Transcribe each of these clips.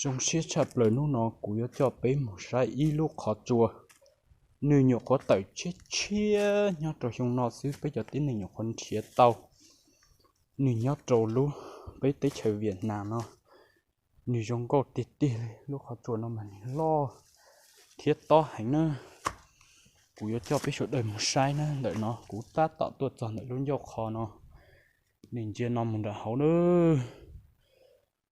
Zoo siab tshaj plaws, hnub no kuv yuav coj peb mus saib ib lub qhov tsua. Nws nyuam qhuav tawm tshiab tshiab nyob rau xyoo no xwb, peb cov tib neeg nyuam qhuav nrhiav tau. Nws nyob rau lub peb teb chaws Vietnam no. Nws zoo nkauj tiag tiag li, lub qhov tsua no mas nws loj thiab tob heev na. Kuv yuav coj peb sawv daws mus saib na, ntawm no kuv tab tom tuaj txog ntawm lub ncauj qhov no. Nej ntsia no mus nram hauv na.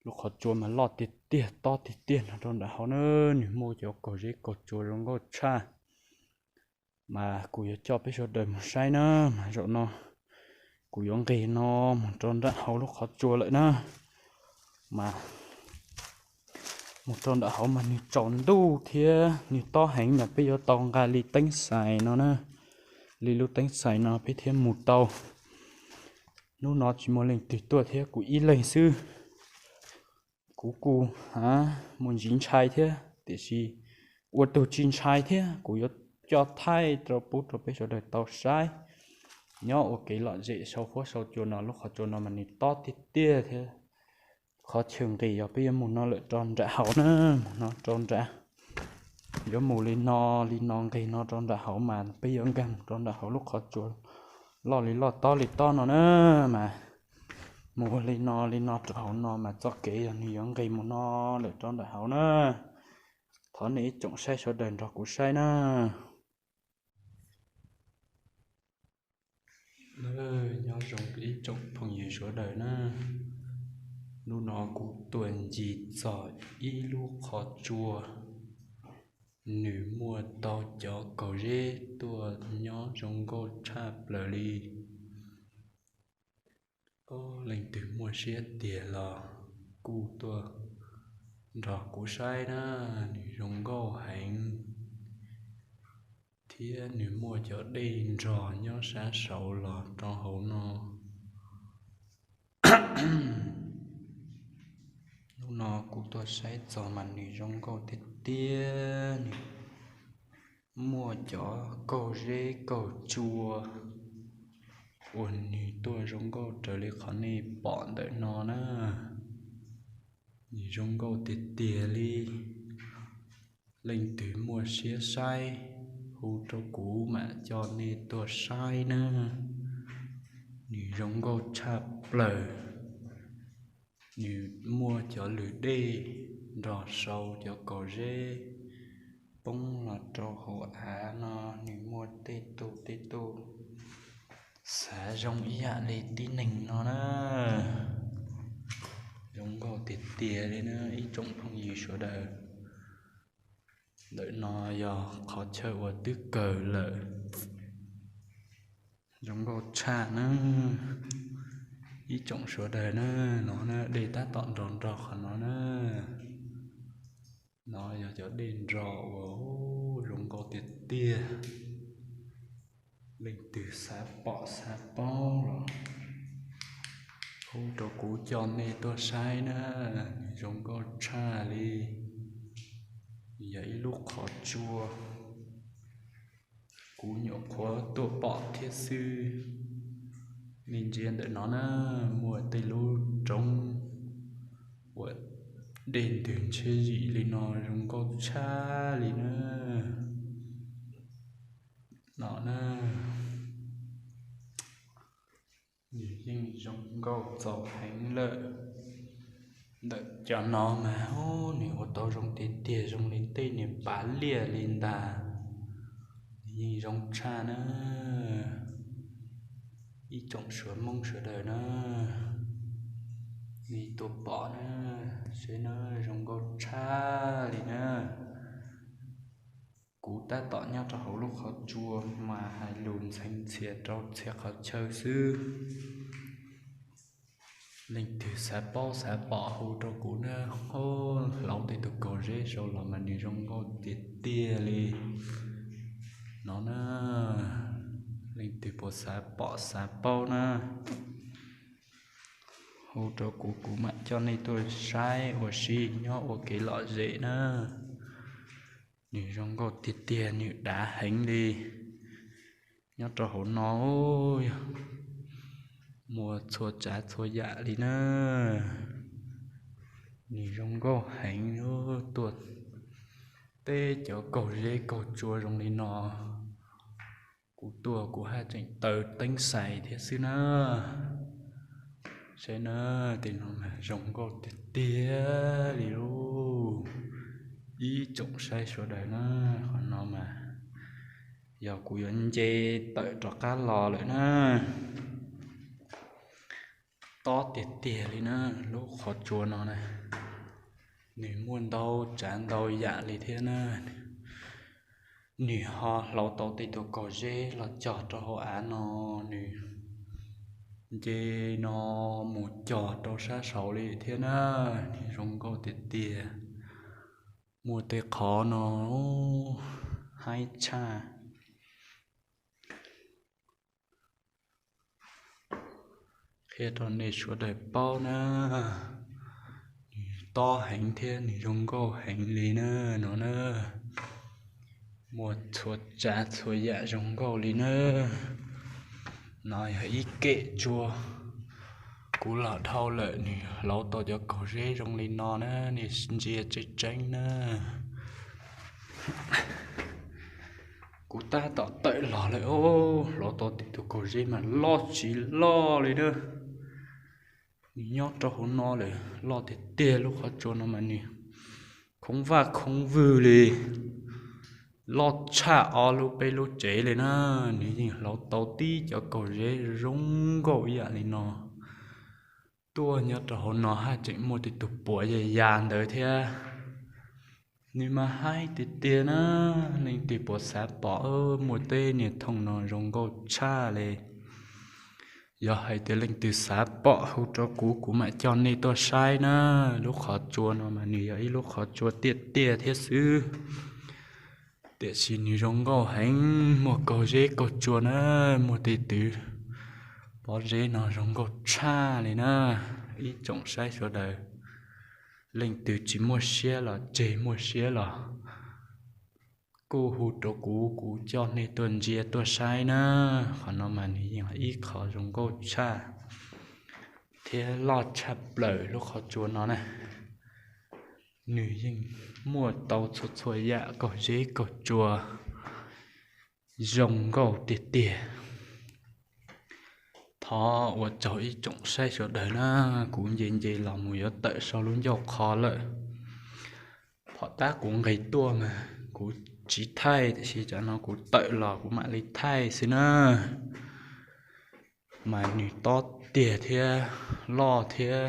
Lub qhov tsua mas loj tiag tiag, tob tiag tiag no rau nram hauv na. Nws muaj cov kaus zeb kaus tsua zoo nkauj tshaj. Mas kuv yuav coj peb sawv daws mus saib na. Mas zaum no kuv yuav nqis no mus rau nram hauv lub qhov tsua lawm na. Mas mus rau nram hauv mas nws tsaus ntuj thiab nws tob heev, mas peb yuav tau nqa li teeb xais no na. Li lub teeb xais no peb thiaj mus tau. Hnub no tsis muaj leej twg tuaj thiab, kuv ib leeg xwb. Kuv kuj muaj ntsis ntshai thiab, tiam sis ua tug tsis ntshai thiab. Kuv yuav coj thaij rau pub rau peb sawv daws tau saib nyob ua kev lom zem sau huab sau cua no. Lub qhov tsua no mas nws tob tiag tiag thiab. Qhov chaw nqis yog peb yuav mus no lawm rau nram hauv na, mus no rau nram, yuav mus li no, li no nqis no rau nram hauv mas peb yuav nkag mus rau nram hauv lub qhov tsua loj li loj tob li tob no na. Mas mus ua li no li no rau hauv no mas txoj kev yog nws yuav nqis mus no lawm rau nram hauv na. Thov nej ib tsoom saib sawv daws nrog kuv saib na. Nyob zoo ib tsoom phooj ywg sawv daws na. Hnub no kuv tuaj ncig txog ib lub qhov tsua, nws muaj tau cov kaus zeb tuaj nyob zoo nkauj tshaj plaws li. Leej twg muaj siab tiag los kuj tuaj nrog kuv saib na, nws zoo nkauj heev thiab nws muaj cov dej nrog nyob sab saud los rau hauv no. Hnub no kuv tuaj saib txog mas nws zoo nkauj tiag tiag, nws muaj cov kaus zeb kaus tsua uas nws tuaj zoo nkauj raws li qhov nej pom ntawm no na. Nws zoo nkauj tiag tiag li. Leej twg muaj siab saib, hu rau kuv mam coj nej tuaj saib na. Nws zoo nkauj tshaj plaws. Nws muaj cov lwm dej nrog sau cov kaus zeb poob los rau hauv av no, nws muaj tej tug tej tug xav zoo ib yam li tib neeg no na. Zoo nkauj tiag tiag li na ib tsoom phooj ywg sawv daws. Ntawm no yog qhov chaw uas twb kawg lawm. Zoo nkauj tshaj na ib tsoom sawv daws na. No na, dej tab tom nrog nrog qhov no na. No yog cov dej nrog uas zoo nkauj tiag tiag. Leej twg xav pom xav paub los hu rau kuv coj nej tuaj saib na. Nws zoo nkauj tshaj li. Nws yog ib lub qhov tsua kuv nyuam qhuav tuaj pom thiab xwb. Nej ntsia ntawm no na, muaj tej lub roob uas dej ntws ntshiab zim li no zoo nkauj tshaj li na. No na, nws yeej zoo nkauj txaus heev lawm. Ntawm cov no mas nws ua tau zoo tiag tiag, zoo li tej niag pav liaj li ntag. Nws yeej zoo tshaj na. Ib tsoom suav Hmoob sawv daws na, nej tuaj pom na, seb na, zoo nkauj tshaj li na. Kuv tab tom nyob rau hauv lub qhov tsua mas hais lus ntxhee ntxhias rau txhia qhov chaw xwb. Leej twg xav paub xav pom hu rau kuv na. Hlauv tej tug kaus zeb sau los mas nws zoo nkauj tiag tiag li. No na, leej twg puas xav pom xav paub na, hu rau kuv, kuv mam coj nej tuaj saib ua si nyob ua kev lom zem na. Nws zoo nkauj tiag tiag, nws dav heev li. Nyob rau hauv no yog muaj txhua tsav txhua yam li na. Nws zoo nkauj heev, tuaj teb cov kaug zeb kaug tsua zoo li no. Kuv tuaj kuv haj tseem taws teeb xais thiab xwb na. Saib na, tej no mas zoo nkauj tiag tiag li lauj. Ib tsoom saib sawv daws na, qhov no mas yog kuv yuav nce tawm rov qab los lawm na. Tob tiag tiag li na, lub qhov tsua no na, nws muaj ntau tsav ntau yam li thiab na. Nws ho hlauv tau tej tus kaug zeb los cog rau hauv av no, nws nce no mus cog rau sab saud li thiab na. Nws zoo nkauj tiag tiag. Muaj tej qhov no haib tshaj. Qhia rau nej sawv daws paub na, nws tob heev thiab nws zoo nkauj heev li na no na. Muaj txhua tsav txhua yam zoo nkauj li na. No yog ib kem tsua kuv los dhau lawm, nws hlauv tau cov kaug zeb zoo li no na, nej ntsia tseeb tseeb na. Kuv tab tom tawm los lawm os, hlauv tau tej tus kaug zeb mas loj tsis loj li na. Nws nyob rau hauv no lawm, loj tiag tiag. Lub qhov tsua no mas nws khoob vaj khoob vwg li, loj tshaj ob lub peb lub tsev li na. Nws yeej hlauv tau tib cov kaug zeb zoo nkauj ib yam li no. Tuaj nyob rau hauv no haj tseem muaj tej tus puav ya ya ntawd thiab. Nws mas haib tiag tiag na, leej twg puas xav pom, muaj tej niag thooj no zoo nkauj tshaj li. Yog hais tias leej twg xav pom hu rau kuv, kuv mam coj nej tuaj saib na. Lub qhov tsua no mas nws yog ib lub qhov tsua tiaj tiaj thiab xwb, tiam sis nws zoo nkauj heev, muaj kaug zeb kaug tsua na, muaj tej twg pob zeb no zoo nkauj tshaj li na. Ib tsoom saib sawv daws, leej twg tsis muaj siab los tseg, muaj siab los kuj hu rau kuv, kuv coj nej tuaj ntsia tuaj saib na. Qhov no mas nws yeej ib qho zoo nkauj tshaj thiab loj tshaj plaws lub qhov tsua no na. Nws yeej muaj tau txhua txhua yam kaug zeb kaug tsua zoo nkauj tiag tiag. Thov ua tsaug ib tsoom saib sawv daws na, kuv nce nce los mus yuav tawm sau lub ncauj qhov lawm. Phom tab kuv nqis tuaj mas kuv tsis thaij, tiam sis tsam no kuv tawm los kuv mam li thaij xwb na. Mas nws tob tiag thiab loj thiab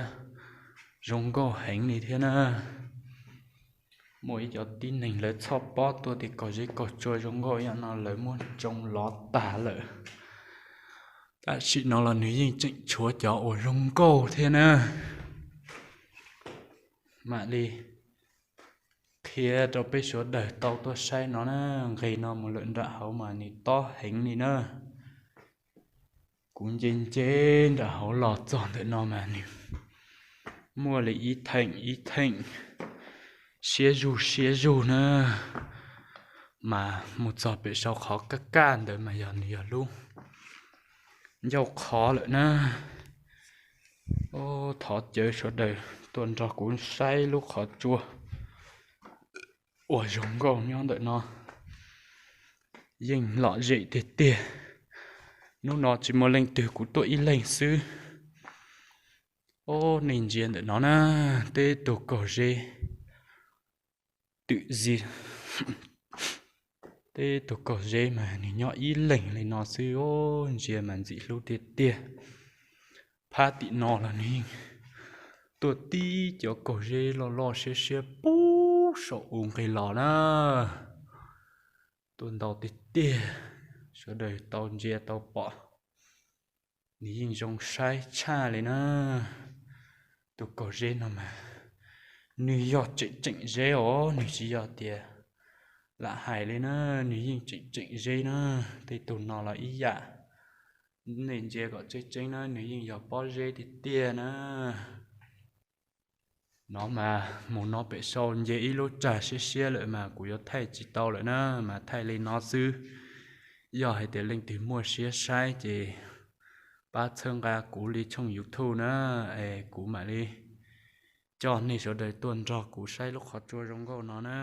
zoo nkauj heev li thiab na. Muaj ib cov tib neeg lawv txhoj pob tuaj tej kaug zeb kaug tsua zoo nkauj ib yam no lawv muab tsoo lov tag lawm. Tam sim no los nws yeej tseem tshuav cov uas zoo nkauj thiab na. Mam li qhia rau peb sawv daws tau tuaj saib no na, nqis no mus lawm nram hauv mas nws tob heev li na. Kuv nce nce nram hauv los txog ntawm no mas nws muaj li ib theem ib theem siab zug siab zug na. Mas mus txog pem saum qhov kaj kaj ntawd mas yog nws yog lub ncauj qhov lawm na. Thov caw sawv daws tuaj nrog kuv saib lub qhov tsua uas zoo nkauj nyob ntawm no. Yeej lom zem tiag tiag. Hnub no tsis muaj leej twg, kuv tuaj ib leeg xwb. Ob, nej ntsia ntawm no na, teb tug kaug zeb twm zib. Teb tug kaug zeb mas nws nyob ib leeg li no xwb os, ntsia mas ntxim hlub tiag tiag. Phab tim no los nws yeej tuaj tib cov kaug zeb loj loj siab siab puag saum u nqis los na. Tuaj ntau tiag tiag, sawv daws tau ntsia tau pom. Nws yeej zoo saib tshaj li na. Tus kaug zeb no mas nws yog tseem tseem zeb os, nws tsis yog tias lam hais li na, nws yeej tseem tseem zeb na. Tej tug no los ib yam, nej ntsia kom tseeb tseeb na, nws yeej yog pob zeb tiag tiag na. No mas mus no pem sau nce ib lub tsag siab siab lawm mas kuv yuav thaij tsis tau lawm na, mas thaij li no xwb. Yog hais tias leej twg muaj siab saib ces pab txhawb nqa kuv li tshooj YouTube na, es kuv mam li Coj nej sawv daws tuaj nrog kuv saib lub qhov tsua zoo nkauj no na.